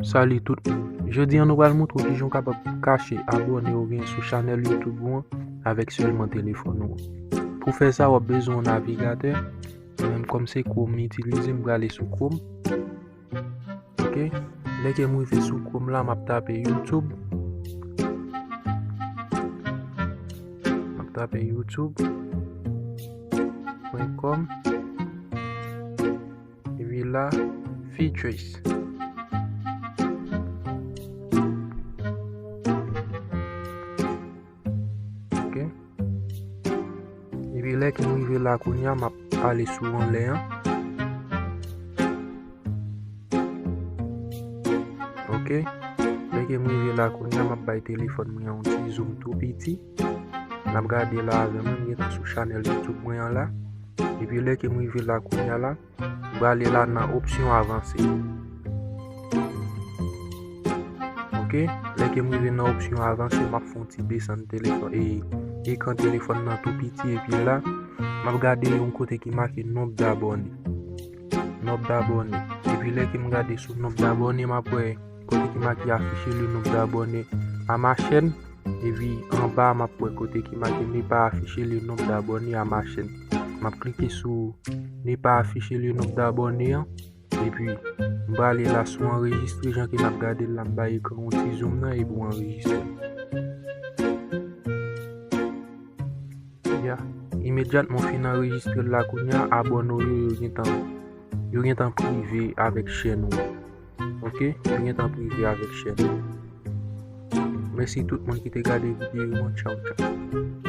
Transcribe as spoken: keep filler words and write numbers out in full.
Salut tout. Jodi a nou pral montre w kijan w kapab kache abòne w gen sou chanèl YouTube ou an avèk sèlman telefòn ou an. Pou fè sa, w ap bezwen yon navigatè. Mwen menm kòm se Chrome m itilize, m prale sou Chrome. Ok. Lè ke m rive sou Chrome la, m ap tape YouTube. M ap tape youtube point com. Epi la, features. Ok. Epi lè ke m rive la kounye a, m ap ale sou anlè an. Ok. Lè ke m rive la kounye a, m ap bay telefòn mwen yon ti zoom tou piti. N ap gade la avè mwen, m gentan sou chanèl YouTube mwen an la. Epi lè ke m rive la kounye a la, m prale la nan opsyon avanse. Ok, lè ke m rive nan opsyon avanse, m ap fè yon ti desann telefòn, e, ekran telefòn nan tou piti, epi la, m ap gade yon kote ki make nonb dabòne. Nonb dabòne. Epi lè ke m gade sou nonb dabòne, m ap wè kote ki make afficher le nombre d'abonnés à ma chaîne. Epi anba, m ap wè kote ki make ne pas afficher le nombre d'abonnés à ma chaîne. M ap klike sou ne pas afficher le nombre d'abonnés an. Epi, m prale la sou anrejistre, jan ke n ap gade l la, m bay ekran yon ti zoom nan epi w anrejistre. Ya. Imedyatman w fin anrejistre l la kounye a, abòne w yo, yo gentan, yo gentan prive avèk chèn ou. Ok? Yo gentan prive avèk chèn ou. Mèsi tout moun ki te gade videyo an. Tchaw, tchaw.